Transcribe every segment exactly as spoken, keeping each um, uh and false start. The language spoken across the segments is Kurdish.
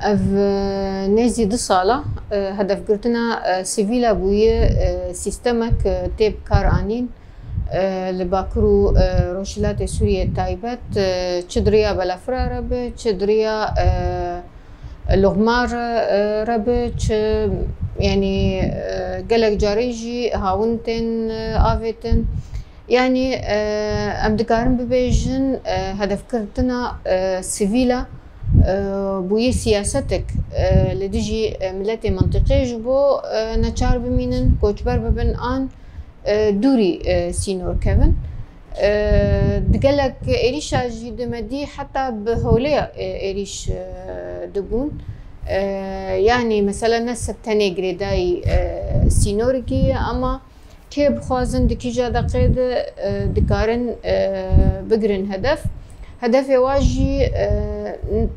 Ev, e, nêzî du sala, e, hedefgirtina, e, sivîla bûye, e, sîstemek, e, tê bi kar anîn, e, li Bakur û, e, Rojhilatê Sûriyê taybet, e, çi di riya belafira re be, çi di riya, e, loxma re, e, re be, çi, yanî, e, gelek carê jî hawin tên, e, avêtin. Yanî, e, em dikarin bibêjin, e, hedefgirtina, e, sivîla, e, bûye siyasetek, e, li dijî, e, miletê mentiqê ji bo, e, neçar bimînin, koçber bibin an, e, dûrî, e, sînor kevin. E, di gelek êrîşa jî di me dî heta bi hewlê, e, êrîş, e, dibûn. E, yanî mesela ne se-, tenê girêdayî, e, sînorikî ye, ama kê bixwazin di kîja deqê de, e, dikarin, e, bigirin hedef. Hedefê wa jî, e,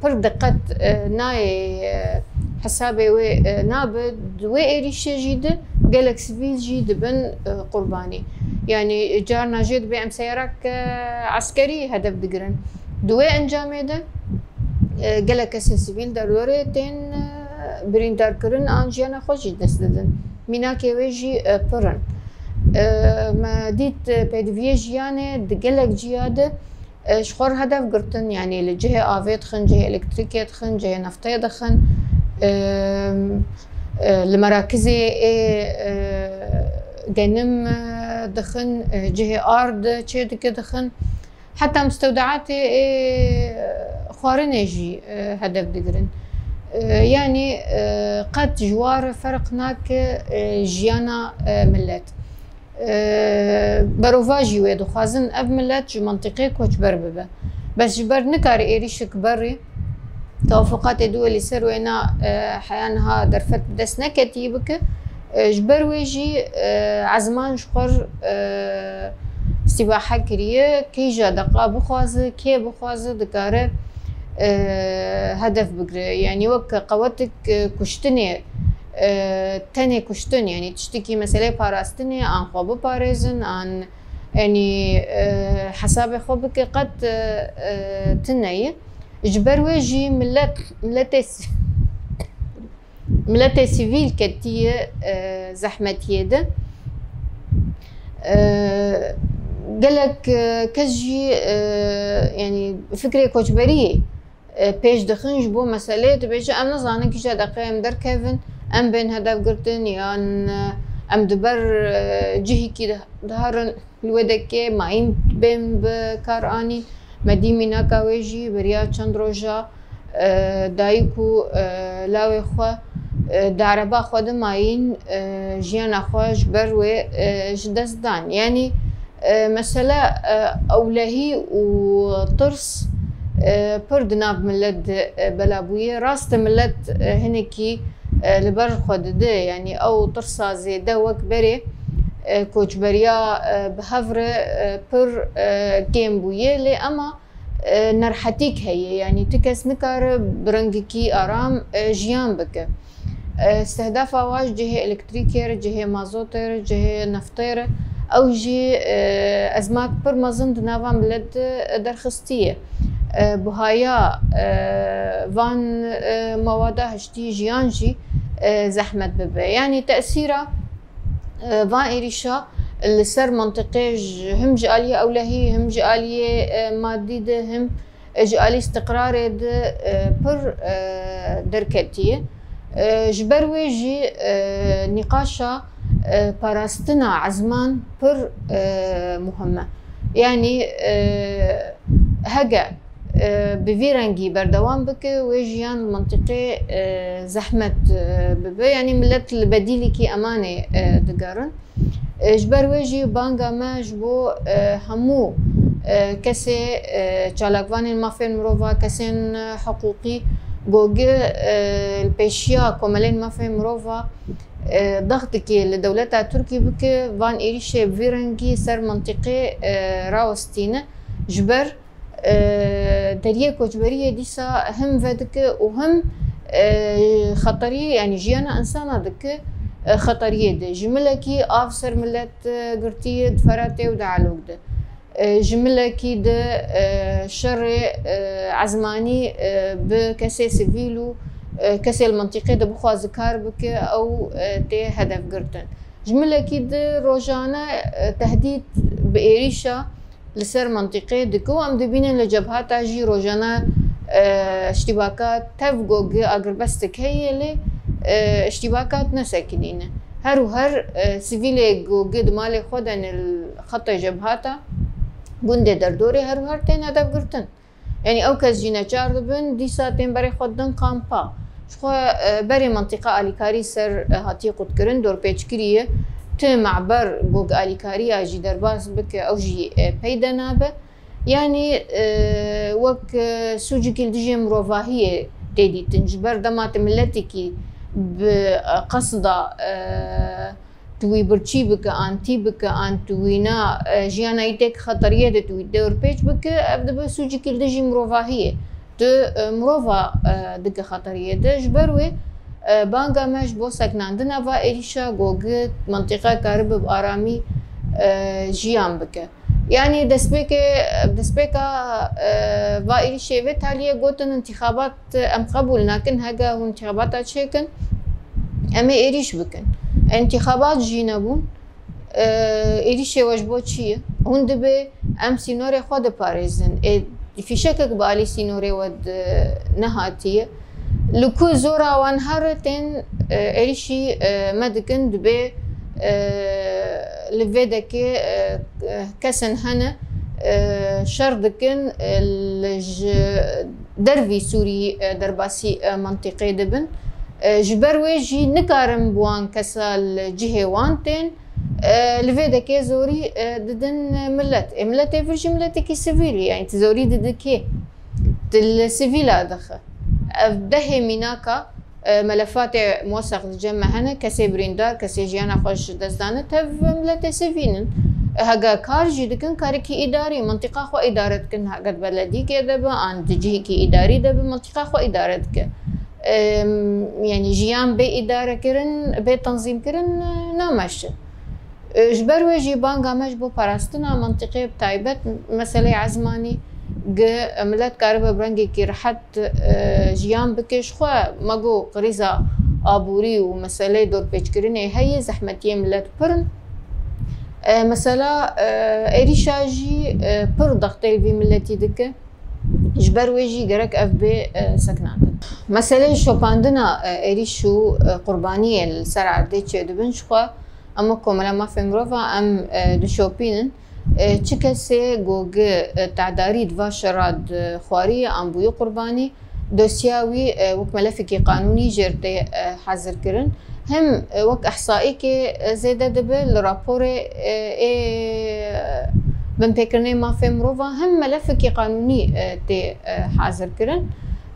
pir diqet, e, nayê, e, hesabê wê, e, nabe. Di wê êrîşê jî de gelek sivîl jî dibin, e, qurbanî. Yanî carna jê dibe em seyarek, e, eskerî hedef digirin. Di wê encamê de, e, gelek kesên sivîl derwerê tên, e, birîndarkirin an jiyana xwe jî dest didin. Mînakê wê jî, e, pir in. E, me dît, e, pêdiviyê jiyanê di gelek ciya de, e, ji xwe re hedef girtin, yanî li cihê avê dixin, cihê elektrîkê dixin, cihê neftê dixin, e, e, li merakizê ê, e, genim, e, dixin, e, cihê ard çê dike dixin. Heta mistewdeatê ê xwarinê jî, e, hedef digirin. E, yanî, e, qet ji wa re ferq nake, e, jiyana, e, milet. E, berovajî wê dixwazin ev milet ji mentiqê koçber bibe. Bes ji ber nikare êrîşek berê, tewafûqatê duwelî ser wêna, e, heya niha derfet bi dest neketiyî bike. E, ji ber wê jî, e, ezman ji xwe re, e, îstîbahe kiriye, kîja deqa bixwaze, kê bixwaze dikare, e, hedef bigire. Yanî wek qewetik, e, kuştinê, e, tenê kuştin, yanî tiştekî meseleyê parastinê, an xwe biparêzin, an, yanî, e, hesabê xwe bike, qet, e, e, tune ye. Ji ber wê jî milet, miletê si-, miletê sivîl ketiye, e, zehmetiyê de. E, gelek, e, kes jî, e, yanî fikrê koçberiyê, e, pêş dixin ji bo meseleyê, dibêje, em nizanin kîja deqê em derkevin, em bên hedef girtin, yan, e, em di ber, e, cihekî de diherin. Li wê dekê mayîn bên bi kar anîn. Me dî mînaka wê jî beriya çend roja, e, dayik û, e, lawê xwe, e, di ereba xwe de mayîn, e, jiyana xwe ji ber wê, e, ji dest dan. Yanî, e, mesele, e, ewlehî û tirs, e, pir di nav milet de, e, bela bûye. Rast e, milet, e, hinekî, e, li ber xwe dide. Yanî ew tirsa zêde wek berê, e, koçberiya, e, bi hev re, e, pir, e, kêm bûye. Lê ema, e, nerhetîk heye. Yanî ti kes nikare bi rengekî aram, e, jiyan bike. E, stehdafa wa ji cihê elektrîkê re, cihê mazotê re, cihê neftê re, ew jî, e, ezmak pir mezin di nava milet de derxistiye. E, buhaya, e, van, e, mewada hiştî jiyan jî, e, zehmet bibe. Yanî tesîra, e, van êrîşa li ser mentiqê ji, him ji aliyê ewlehî, him ji aliyê, e, madî de, him, e, ji alî îstiqrarê de, e, pir, e, derketiye. E, ji ber wê jî, e, nîqaşa, e, parastina ezman pir, e, muhim e. Yanî, e, hege, e, bi vî rengî berdewam bike, wê jiyan li mentiqê, e, zehmet, e, bibe. Yanî milet li bedîlekî emanê, e, digerin. E, ji ber wê jî banga me ji bo, e, hemû, e, kesê, e, çalakvanên mafên mirova, kesên, e, hiqûqî, ku gi, e, li pêşiya komelên mafên mirova, e, dex dike li dewleta Tirkî bike, van êrîşê bi vî rengî ser mentiqê, e, rawestîne. Ji ber, e, deriyê koçberiyê dîsa him vedike û him, e, xeteriyê, yanî jiyana insana dike, e, xeteriyê de. Ji milekî av ser milet, e, girtiye di Feratê û di Elok de. E, ji milekî de, e, şerê, e, ezmanî, e, bi kesê sivîl û, E, kesê li mintîqê de bixwaze kar bike, ew, e, tê hedef girtin. Ji milekî di rojane, e, tehdîd bi êrîşa li ser mintîqê dike û em dibînin li cebhata jî rojane, e, îştîbaka tev go gi agirbestek heye lê, e, îştîbakat nesekinîne. Her û her, e, sivîlê go gi di malê xwe de ne li xetê cebhata gundê derdorê her û her tên hedef girtin. Yanî ew kes jî neçar dibin, dîsa tên berê xwe didin kampa. Ji xwe, e, berê mintîqa alîkarî ser, e, hatiye qutkirin, dorpêçkirî ye. Ti me'ber go gi alîkariya jî derbas bike, ew jî, e, peyde nabe. Yanî, e, wek, e, sûcekî li dijî mirovahiyê tê dîtin. Ji ber dema tu miletekî bi, e, qesda, e, tu wî birçî bike, an tî bike, an tu wîna, e, jiyana wî têk xeteriyê de tu wî dorpêç bike, ev dibe sûcekî li dijî mirovahiyê. Tu, e, mirova, e, dike xeteriyê de. Ji ber wê, e, banga me ji bo seknandina va êrîşa go gi mintîqa karibe bi aramî, e, jiyan bike. Yanî destpêkê, destpêka, e, va êrîşê vê taliyê gotin întîxabat em qebûl nakin, hege hûn întîxabata çêkin, em ê êrîş bikin. Întîxabat jî nebûn. E, êrîşê we ji bo çi ye? Hûn dibê em sînorê xwe diparêzin. Ê, fîşekek bi alî sînorê we di, nehatiye. Li ku zora wan here tên, e, êrîşî, e, me dikin, dibê, e, li vê dekê, e, kesên hene, e, şer dikin, e, li ji dervî Sûrî, e, derbasî, e, mintîqê dibin. E, ji ber wê jî nikarin bi wan kesa li cihê wan tên, e, li vê dekê zorî, e, didin milet. Ê, miletê vir jî miletekî sivîl e, yanî tu zorî didikê. Tu li sivîla dixe. Ev dehê mînaka, e, melefatê muweseq li cem me hene, kesê birîndar, kesê jiyana xwe ji dest dane, tev miletê sivîl in. E, hege kar jî dikin, karekî îdarî, mintîqa xwe îdare dikin, hege di beledîkê de be, an di cihekî îdarî de be, mintîqa xwe îdare dike. Em, yanî jiyan bê îdarekirin, bê tenzîmkirin, e, nameşe. E, ji ber wê jî banga me ji bo parastina mintîqê bi taybet meseleyê ezmanî gi milet karibe bi rengekî rehet, e, jiyan bike. Ji xwe me got krîza aborî û meseleyê dorpêçkirinê heye, zehmetiyê milet pir in. E, mesela, e, êrîşa jî, e, pir dextê li vî miletî dike. Ji ber wê jî gerek ev bê, e, seknandin. Meseleyê şopandina, e, êrîş û, e, qurbaniyê li ser erdê çêdibin, ji xwe em wek Komela Mafê Mirova em, e, dişopînin. E, çi kesê go gi, e, tedarî di va şera di xwarî ye an bûye qurbanî, dosya wî, e, wek melefekî qanûnî jêr tê, e, hazir kirin. Hem, e, wek ihsaîkê, e, zêde dibe li raporê, e, ê binpêkirinê mafê mirova, hem melefekî qanûnî, e, tê, e, hazir kirin.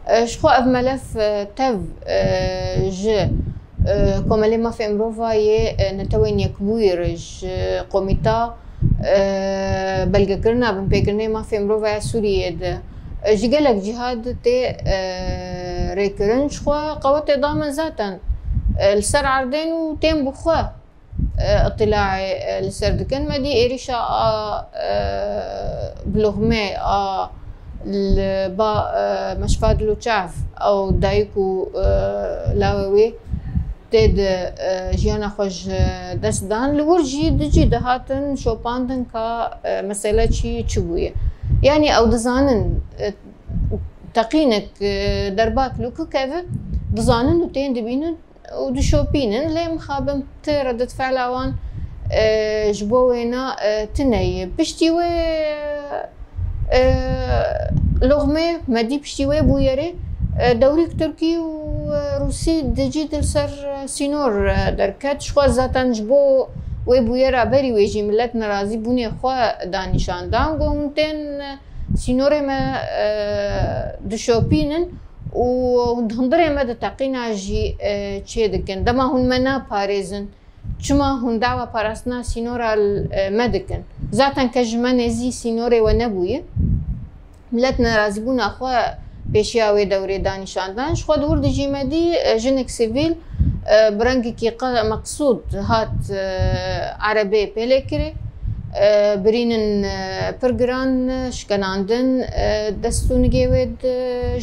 E, ji xwe ev melef, e, tev, e, ji, e, Komelê Mafê Mirova yê, e, Netewên Yekbûyî re, ji Komîta, e, belgekirina binpêkirinê mafê mirova ya Sûriyê de, e, ji gelek ciha de tê, e, rêkirin. Ji xwe qewetê da me zaten, e, li ser erdên û tên bi xwe, e, îtila'ê, e, li ser dikin. Me dî êrîşa a, e, bi loxmê a li ba, e, Meşfa Diluçav, ew dayik û, e, lawê wê tê di, e, jiyana xwe ji dest dan. Li wir jî di cî de hatin şopandin ka, e, mesele çi, çi bûye. Yanî ew dizanin, e, teqînek, e, derbak li ku keve, dizanin û tên dibînin û dişopînin, lê mixabin ti redetfela wan, e, ji bo wêna, e, tune ye. Piştî wê, e, loxmê me dî, piştî wê bûyerê, e, dewrîk Tirkî û, e, Rûsî di cî di li ser, e, sînor, e, derket. Ji xwe zaten ji bo wê bûyera berî wê jî milet nerazîbûnê xwe da nîşan dan, got hûn tên, e, sînorê me, e, dişopînin û hundirê me di teqîna jî, e, çê dikin. Dema hûn me naparêzin, çima hûn dawa parastina sînora, e, me dikin? Zaten kes ji me nêzî sînorê we nebûye. Milet nerazîbûna xwe pêşiya wê dewrê da nîşan dan. Ji xwe di wir dijî me dî, e, jinek sivîl, e, bi rengekî qe-, meqsûd hat, e, erebê pêlê kirê. E, birînin, e, pir giran, şkenandin, e, dest û nigê wê di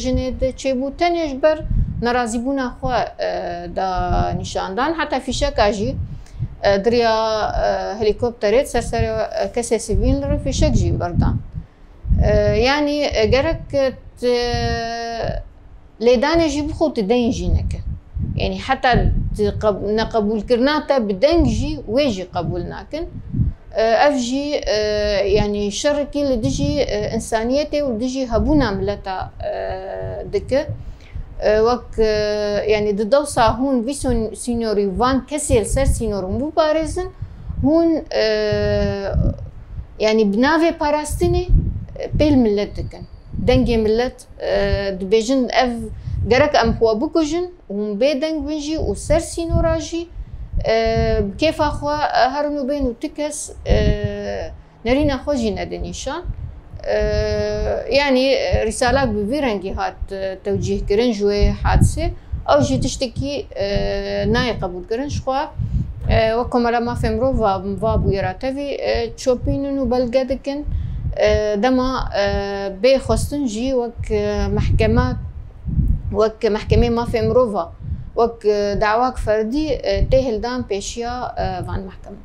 jinê de çêbû. Tenê ji ber nerazîbûna xwe e, da nîşandan. Heta fîşeka jî e, di riya e, helîkopterê di ser serê e, kesê sivîl re fîşek jî berdan. E, yanî e, gerek e, ti lêdanê jî bixwe tu deng jî neke. Yanî heta ti qeb- neqebûlkirina te bi deng jî wê jî qebûl nakin. E, ev jî e, yanî şerekî li dijî e, însaniyetê û li dijî hebûna mileta e, dike. E, wek e, yanî di dewsa hûn vî sîn- sînorî van kesê li ser sînor hûn biparêzin, hûn e, yanî bi navê parastinê e, pêl millet dikin. Dengê millet e, dibêjin ev gerek em xwe bikujin, hûn bê deng bin jî û ser sînora jî e, bi kêfa xwe e, herin û bên û ti kes e, nerîna xwe jî nedin nîşan. E, yanî e, rîsalak bi vî rengî hat e, tewcîhkirin ji wê hadisê. Ew jî tiştekî e, nayê qebûlkirin. Ji xwe e, wek Komela Mafê Mirov va, va bûyera tevî e, çopînin û belge dikin. E, dema e, bê xwestin jî wek e, mehkeme, wek Mehkemê Mafê Mirova, wek e, dawak ferdî e, tê hildan pêşiya e, van mehkeme.